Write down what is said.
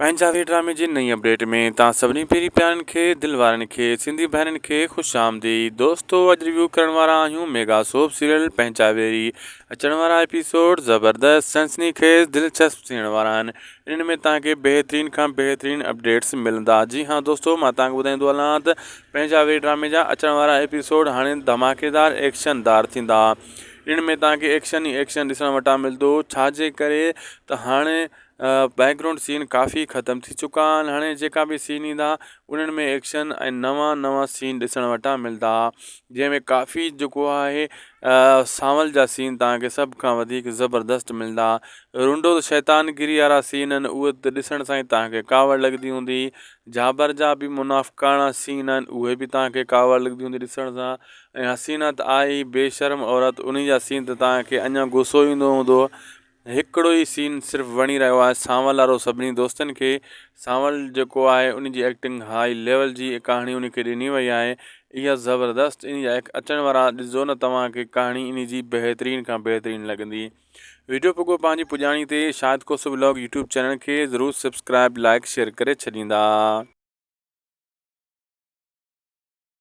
پنهنجا وي ڊرامي جي نئين اپڊيٽ ۾ توهان سڀني پيري پيارن کي دل وارن کي سنڌي ڀائرن کي خوش آمديد دوستو اڄ ريويو ڪرڻ وارا آهيون ميگا سوپ سيريل پنهنجا ويري اچڻ وارا ايپيسوڊ زبردست سنسني خيز دلچسپ ٿيڻ وارا آهن انهن ۾ توهان کي بهترين کان بهترين اپڊيٽس ملندا جي ها دوستو مان توهان کي ٻڌائيندو هلان ته پنهنجا ويري ڊرامي جا اچڻ وارا ايپيسوڊ هاڻي ڌماڪيدار ايڪشن دار ٿيندا انهن ۾ توهان کي ايڪشن ئي ايڪشن ڏسڻ وٽان ملندو ڇا جي ڪري ته هاڻي بيڪ گرائونڊ سين ڪافي ختم ٿي چڪا آهن هاڻي جيڪا به سين ايندا انهن ۾ ايڪشن ۽ نوان نوان سين ڏسڻ وٽان ملدا جنهن ۾ ڪافي جيڪو آهي سانول جا سين توهان کي سڀ کان وڌيڪ زبردست ملدا رنڊو ته شيطان گيري وارا سين آهن اهي ته ڏسڻ سان ئي توهان کي ڪاوڙ لڳندي هوندي جابر جا به منافقاڻا سين آهن اهي به توهان کي ڪاوڙ لڳندي هوندي ڏسڻ سان ۽ حسينا ته آهي ئي بي شرم عورت انهي جا سين ته توهان کي اڃا غصو ايندو هوندو هڪڙو ئي سين صرف وڻي رهيو آهي سانول وارو سڀني دوستن کي سانول جيڪو آهي ان جي ايڪٽنگ هائي ليول جي ڪهاڻي ان کي ڏني وئي آهي اها زبردست ان جا اچڻ وارا ڏسجو نه توهان کي ڪهاڻي ان جي بهترين کان بهترين لڳندي ويڊيو پڳو پنهنجي پڄاڻي تي Shahid Khoso vlog YouTube channel کي ضرور سبسڪرائب لائڪ شيئر ڪري ڇڏيندا.